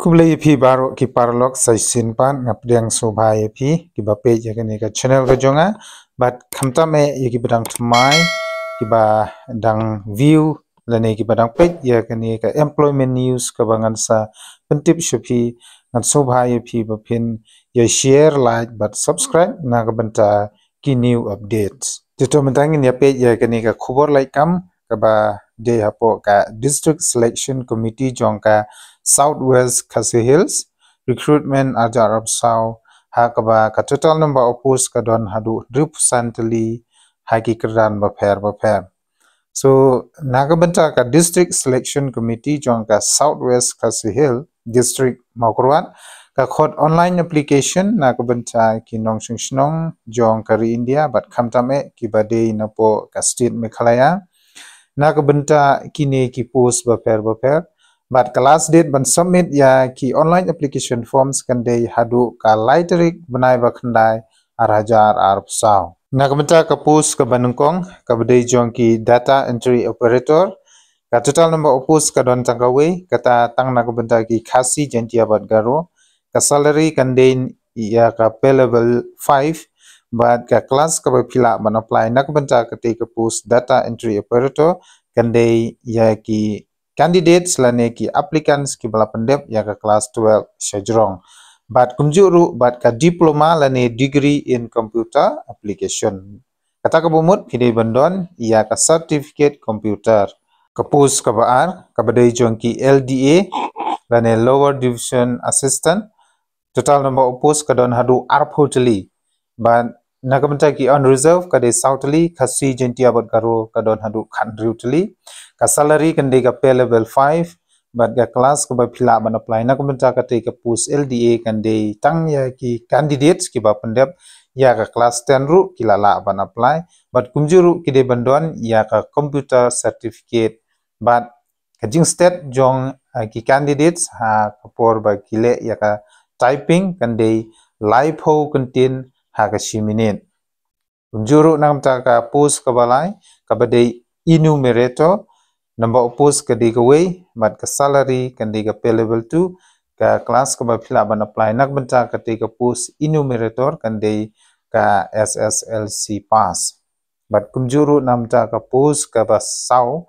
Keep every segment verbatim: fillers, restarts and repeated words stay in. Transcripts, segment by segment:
Khublei ïa phi baroh ki paralok sa shisien pat, nga pdiang sngewbha ïa phi kiba peit ïa kane ka channel ka jong nga. Bad khamtam eh ïa kiba dang thymmai, kiba dang view lane kiba dang peit ïa kane ka employment news kaba ngan sa pyntip sha phi, ngan sngewbha ïa phi ba phin ïa share, like bad subscribe na ka bynta ki new updates. Te to mynta ngin ïa peit ïa kane ka khubor lait kam kaba dei hapoh ka District Selection Committee jong ka South West Khasi Hills, recruitment arhajar arphew saw, ha kaba ka total number of post ka don haduh hynriewphew san tylli ha ki kyrdan bapher bapher. So na ka bynta ka District Selection Committee jong ka South West Khasi Hills District Mawkyrwat, ka khot online application na ka bynta ki nongshong shnong jong ka ri India bad khamtam eh kiba dei napoh ka state Meghalaya, na ka bynta kine ki post bapher bapher. Bad ka last date ban submit ïa ki online application forms kan dei haduh ka lai tarik bnai ba khyndai arhajar arphew saw. Na ka bynta ka post kaba nyngkong kaba dei jong ki data entry operator, ka total number of post ka don tang kawei, kata tang na ka bynta ki Khasi, Jaintia bad Garo. Ka salary kan dei ïa ka pay level five, bad ka class kaba phi lah ban apply na ka bynta katei ka post data entry operator kan dei ïa ki candidates lane ki applicants kiba la pyndep ïa ka class twelve shajrong. Bad kumjuh ruh bad ka diploma lane degree in computer application. Kata kaba mut phi dei ban don ïa ka certificate computer. Ka post kaba ar kaba dei jong ki L D A lane lower division assistant, total number of post ka don haduh arphew tylli. Bad na ka bynta ki unreserved ka dei saw tylli, Khasi, Jaintia bad Garo ka don haduh khathynriew tylli. Ka salary kan dei ka pay level five, bad ka class kaba phi lah ban apply na ka bynta katei ka post L D A kan dei tang ïa ki candidates kiba pyndep ïa ka class ten ruh ki la lah ban apply. Bad kumjuh ruh ki dei ban don ïa ka computer certificate. Bad ka jingstet jong, eh, ki candidates ha ka por ba ki leh ïa ka typing kan dei laiphew kyntien ha ka shi minit. Kumjuh ruh na ka bynta ka post kaba lai kaba dei enumerator, number of post ka dei kawei, bad ka salary kan dei ka pay level two. Ka class kaba phi lah ban apply na ka bynta katei ka post enumerator kan dei ka S S L C pass. Bad kumjuh ruh na ka bynta ka post kaba saw,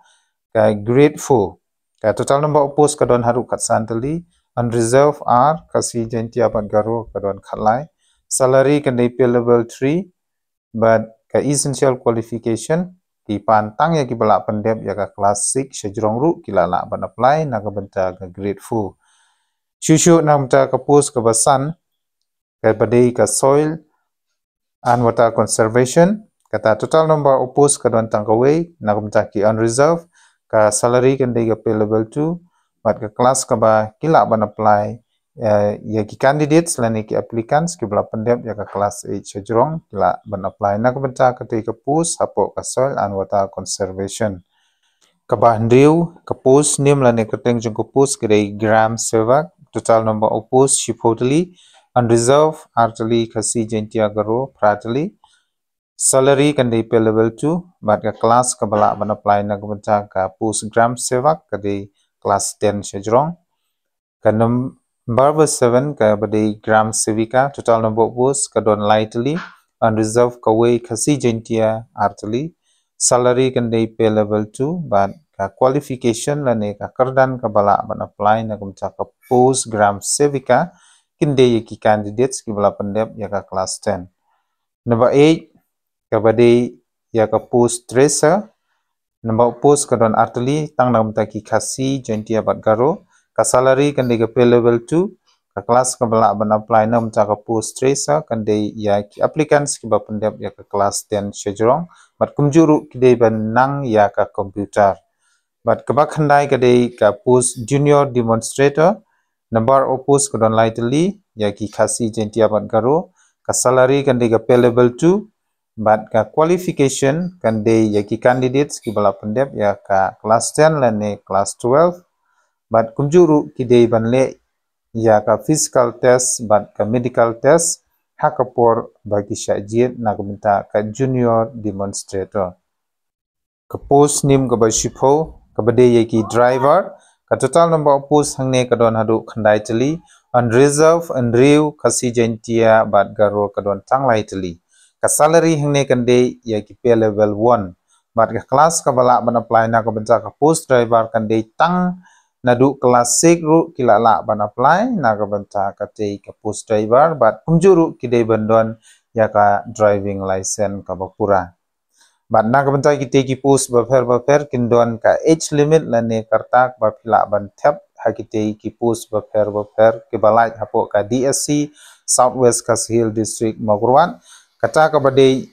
ka grade four, ka total number of post ka don haduh khatsan tylli, unreserved ar, Khasi, Jaintia bad Garo ka don khatlai. Salary kan dei pay level three, bad ka essential qualification, ki pan tang ïa kiba lah pyndep ïa ka class six shajrong ruh ki la lah ban apply na ka bynta ka grade four. Shuh shuh na ka bynta ka post kaba san, kaba dei ka soil and water conservation, kata total number of post ka don tang kawei na ka bynta ki unreserved. Ka salary kan dei ka pay level two, bad ka class kaba ki lah ban apply, eh, ïa ki candidates lane ki applicants kiba la pyndep ïa ka class eight shajrong ki lah ban apply na ka bynta katei ka post hapoh ka soil and water conservation. Kaba hynriew, ka post nim lane kyrteng jong ka post ka dei Gram Sevak, total number of post shiphew tylli, unreserved ar tylli, Khasi, Jaintia, Garo phra tylli. Salary kan dei pay level two, bad ka class kaba lah ban apply na ka bynta ka post Gram Sevak ka dei class ten shajrong. Ka number ba seven kaba dei Gram Sevika, total number of post ka don lai tylli, unreserved kawei, Khasi, Jaintia ar tylli. Salary kan dei pay level two, bad ka qualification lane ka kyrdan kaba lah ban apply na ka bynta ka post Gram Sevika kin dei ïa ki candidates kiba la pyndep ïa ka class ten. Number eight kaba dei ïa ka post tracer, number of post ka don ar tylli, tang na ka bynta ki Khasi, Jaintia bad Garo. Ka salary kan dei ka pay level two, ka class kaba lah ban apply na ka bynta ka post tracer kan dei ïa ki applicants kiba pyndep ïa ka class ten shajrong, bad kumjuh ruh ki dei ban nang ïa ka computer. Bad kaba khyndai ka dei ka post junior demonstrator, number of post ka don lai tylli, ïa ki Khasi, Jaintia bad Garo. Ka salary kan dei ka pay level two, bad ka qualification kan dei ïa ki candidates kiba la pyndep ïa ka class ten lane class twelve. Bad kumjuh ruh ki dei ban leh ïa ka physical test bad ka medical test ha ka por ba ki shah jied na ka bynta ka junior demonstrator. Ka post nim kaba shiphew kaba dei ïa ki driver, ka Total number of post hangne ka don haduh khyndai tylli, unreserved, hynriew, Khasi Jaintia bad Garo ka don tang lai tylli. Ka salary hangne kan dei ïa ki pay level one. Bad ka class kaba lah ban apply na ka bynta ka post driver kan dei tang naduh class six ruh ki lah lah ban apply na ka bynta katei ka post driver, bad kumjuh ruh ki dei ban don ïa ka driving license kaba pura. Bad na ka bynta kitei ki post bapher bapher kin don ka age limit lane ka rta kaba phi lah ban thep ha kitei ki post bapher bapher kiba lait hapoh ka D S C South West Khasi Hills District Mawkyrwat. Kata kaba dei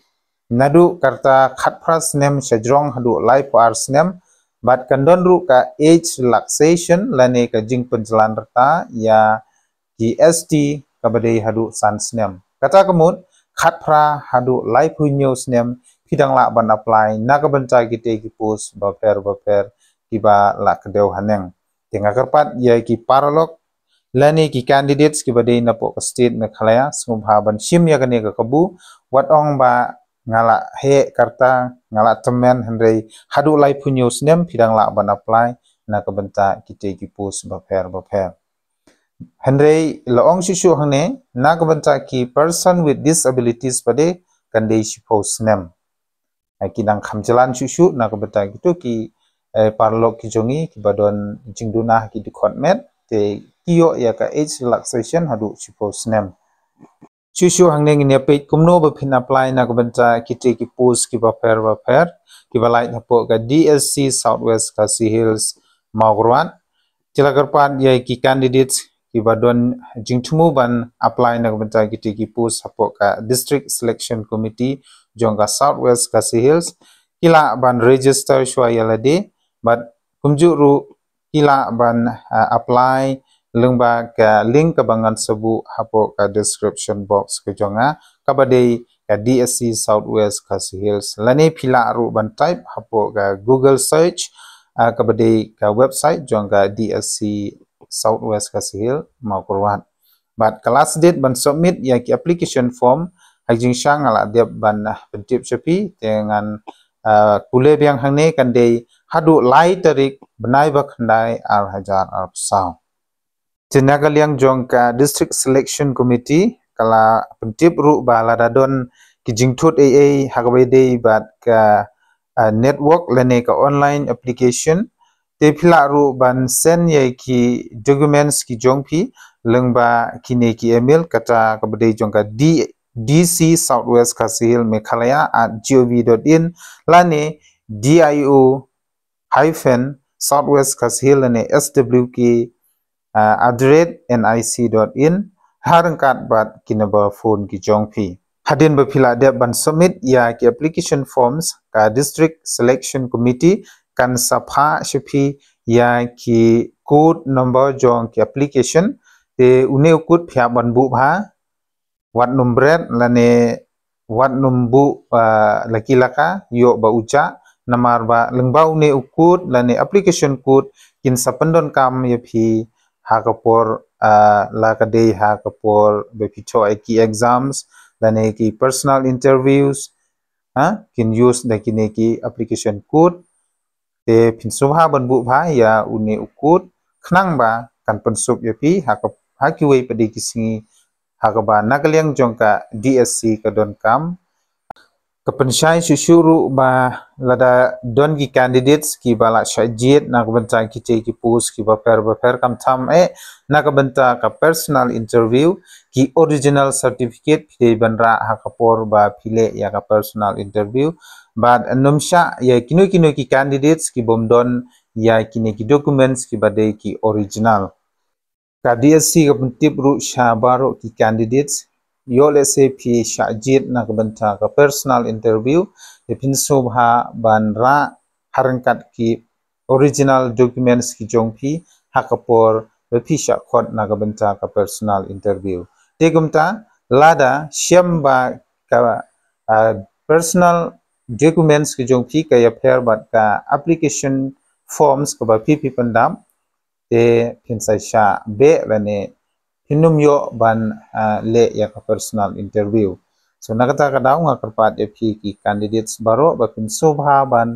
naduh ka rta khatphra snem sha jrong haduh laiphew ar snem. Bad kan don ruh ka age relaxation lane ka jingpynjlan rta ïa ki S T kaba dei haduh san snem. Kata ka mut, khatphra haduh laiphew hynñiew snem phi dang lah ban apply na ka bynta kitei ki post bapher bapher kiba lah kdew haneng. Te nga kyrpad ïa ki paralok lane ki candidates kiba dei napoh ka state Meghalaya, sngewbha ban shim ïa kane ka kabu, wat ong ba nga lah heh ka rta, nga lah tymmen, hynrei haduh laiphew hynñiew snem phi dang lah ban apply na ka bynta kitei ki post bapher bapher. Hynrei la ong shuh shuh hangne, na ka bynta ki person with disabilities pat de kan dei shiphew snem. Eh, ki nang kham jlan shuh shuh na ka bynta kito ki, eh, paralok ki jong ngi kiba don jingduna ha ki dkhot met, te ki ïoh ïa ka age relaxation haduh shiphew snem. Shuh shuh hangne ngin ïa peit kumno ba phin apply na ka bynta kitei ki post kiba pher bapher kiba lait hapoh ka D S C South West Khasi Hills Mawkyrwat. Te la kyrpad ïa ki candidates kiba don jingthmu ban apply na ka bynta kitei ki post hapoh ka District Selection Committee jong ka South West Khasi Hills, ki lah ban register shuwa ïa lade, bad kumjuh ruh ki lah ban, ah, apply lyngba ka link kaba ngan sa buh hapoh ka description box ka jong nga, kaba dei ka D S C South West Khasi Hills. Lane phi lah ruh ban type hapoh ka Google search, ah, kaba dei ka website jong ka D S C South West Khasi Hills Mawkyrwat. Bad ka last date ban submit ïa ki application form ha jingshisha nga lah dep ban, ah, pyntip sha phi, te ngan, ah, pule biang hangne, kan dei haduh lai tarik bnai ba khyndai ar hajar arphew saw. Te na ka liang jong ka District Selection Committee ka la pyntip ruh ba lada don ki jingthut ei ei ha kaba ïadei bad ka, ah, network lane ka online application, te phi lah ruh ban send ïa ki documents ki jong phi lyngba kine ki email, kata kaba dei jong ka D-, D C South West Khasi Hills Meghalaya at G O V dot in lane D I O hyphen South West Khasi Hills lane S W K, ah, at the rate N I C dot in, ha ryngkat bad ki number phone ki jong phi. Hadien ba phi lah dep ban submit ïa ki application forms, ka District Selection Committee kan sa phah sha phi ïa ki code number jong ki application, te une u code phi hap ban buh bha, wat nym bret lane wat nym buh, ah, la ki la ka ïoh ba u jah, namar ba lyngba une u code lane application code kin sa pyndonkam ïa phi ha ka por, ah, la ka dei ha ka por ba phi thoh ïa ki exams lane ki personal interviews, ha, kin use da kine ki application code. Te phin sngewbha ban buh bha ïa une u code khnang ba kan pynsuk ïa phi ha ka, ha kiwei pat de ki sngi ha kaba na ka liang jong ka D S C ka donkam. Ka pynshai shuh shuh ruh ba lada don ki candidates kiba la shah jied na ka bynta kitei ki post kiba pher ba pher, khamtam eh na ka bynta ka personal interview, ki original certificate phi dei ban rah ha ka por ba phi leh ïa ka personal interview. Bad nym shah ïa kino kino ki candidates ki bym don ïa kine ki documents kiba dei ki original. Ka D S C ka pyntip ruh sha baroh ki candidates, ïoh lehse phi shah jied na ka bynta ka personal interview, te phin sngewbha ban rah ha ryngkat ki original documents ki jong phi ha ka por ba phi shah khot na ka bynta ka personal interview. Te kumta lada shem ba ka, ah, personal documents ki jong phi ka ïapher bad ka application forms kaba phi phi pyndap, te phin sa shah beh lane phin nym ïoh ban, ah, leh ïa ka personal interview. So na kata ka daw nga kyrpad ïa phi ki candidates baroh ba phin sngewbha ban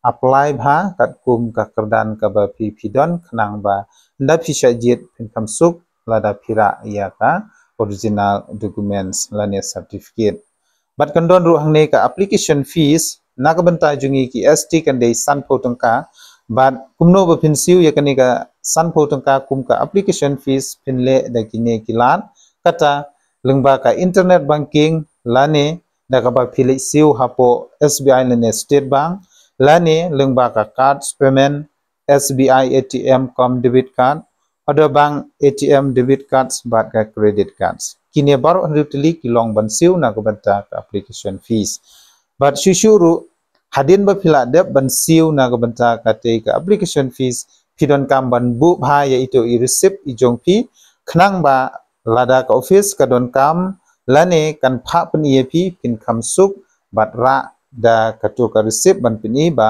apply bha katkum ka kyrdan kaba phi phi don, khnang ba ynda phi shah jied phin kham suk lada phi rah ïa ka original documents lane certificate. Bad kan don ruh hangne ka application fees, na ka bynta jong ngi ki S T kan dei sanphew tyngka. Bad kumno ba phin siew ïa kane ka sanphew tyngka kum ka application fees? Phin leh da kine ki lad, kata lyngba ka internet banking lane da kaba phi leit siew hapoh S B I lane State Bank, lane lyngba ka cards payment, S B I A T M cum debit card, other bank A T M, debit cards bad ka credit cards. Kine baroh hynriew tylli ki long ban siew na ka bynta ka application fees. Bad shuh shuh ruh, hadien ba phi la dep ban siew na ka bynta katei ka application fees, phi donkam ban buh bha ïa ito i receipt i jong phi, khnang ba lada ka office ka donkam lane kan phah pyni ïa phi, phin kham suk bad rah da kato ka receipt ban pyni ba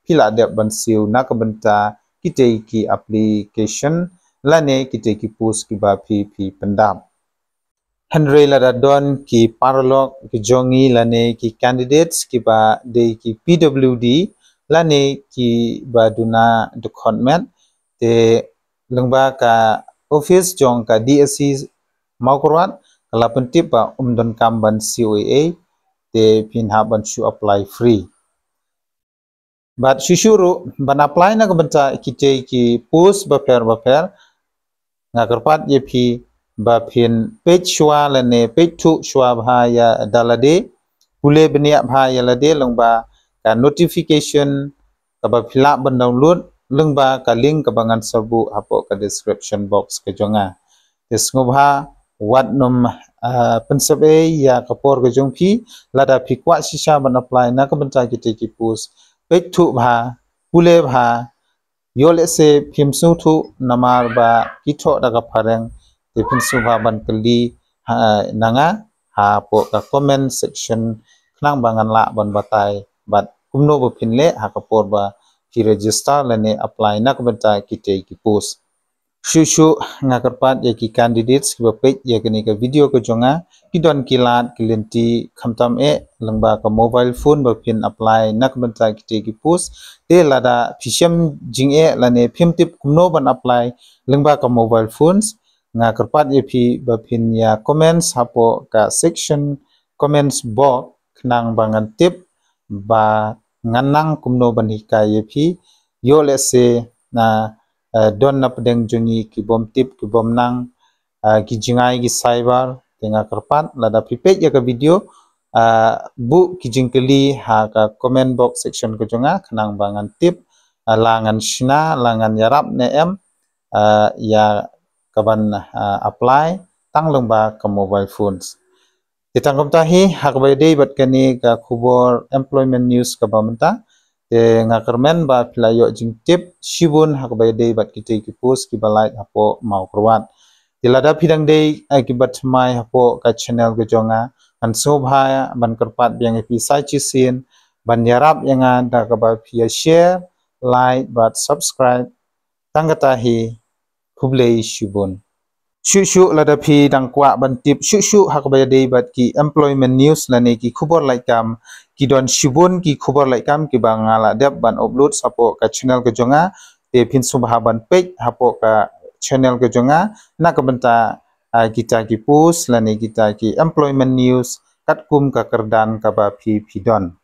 phi la dep ban siew na ka bynta kitei ki application lane kitei ki post kiba phi phi pyndap. Hynrei lada don ki paralok ki jong ngi lane ki candidates kiba dei ki P W D lane kiba duna dkhot met, te lyngba ka office jong ka D S C Mawkyrwat ka la pyntip ba ym donkam ban C O A, te phin hap ban shu apply free. Bad shuh shuh ruh, ban apply na ka bynta kitei ki post bapher bapher, nga kyrpad ïa phi ba phin peit shuwa lane peit thuh shuwa bha ïa da lade, pule bniah bha ïa lade lyngba ka notification kaba phi lah ban download lyngba ka link kaba ngan sa buh hapoh ka description box ka jong nga. Te sngewbha wat nym, ah, pynsep ei ïa ka por ka jong phi. Lada phi kwah shisha ban apply na ka bynta kitei ki post, peit thuh bha, pule bha, ïoh lehse phim sngewthuh namar ba ki thoh da ka phareng, te phin sngewbha ban kylli ha, na nga hapoh ka comment section, khnang ba ngan lah ban batai bad kumno ba phin leh ha ka por ba phi register lane apply na ka bynta kitei ki post. Shuh shuh nga kyrpad ïa ki candidates kiba peit ïa kane ka video ka jong nga, ki don ki lad ki lynti khamtam eh lyngba ka mobile phone ba phin apply na ka bynta kitei ki post. Te lada phi shem jingeh lane phim tip kumno ban apply lyngba ka mobile phones, nga kyrpad ïa phi ba phin ïa comments hapoh ka section comments box, khnang ba ngan tip ba ngan nang kumno ban hikai ïa phi. Ïoh lehse na, eh, don na pdeng jong ngi ki bym tip, ki bym nang, ah, ki jingai ki cyber, te nga kyrpad lada phi peit ïa ka video, ah, buh ki jingkylli ha ka comment box section ka jong nga, khnang ba ngan tip, ah, la ngan shna, la ngan ïarap ne em, ah, ïa kaban, ah, apply tang lyngba ka mobile phones. Te tang kumta hi ha kaba ïadei bad kane ka khubor employment news kaba mynta. Te nga kyrmen ba phi la ïoh jingtip shibun ha kaba ïadei bad kitei ki post kiba lait hapoh Mawkyrwat. Te lada phi dang dei, eh, kiba thymmai hapoh ka channel ka jong nga, ngan sngewbha ban kyrpad biang ïa phi sa shisien ban ïarap ïa nga da kaba phi ïa share, like bad subscribe. Tang kata hi, khublei shibun. Shuh shuh lada phi dang kwah ban tip shuh shuh ha kaba ïadei bad ki employment news lane ki khubor lait kam, ki don shibun ki khubor lait kam kiba nga la dep ban upload hapoh ka channel ka jong nga. Te phin sngewbha ban peit hapoh ka channel ka jong nga na ka bynta, ah, kita ki post lane kita ki employment news katkum ka kyrdan kaba phi phi don.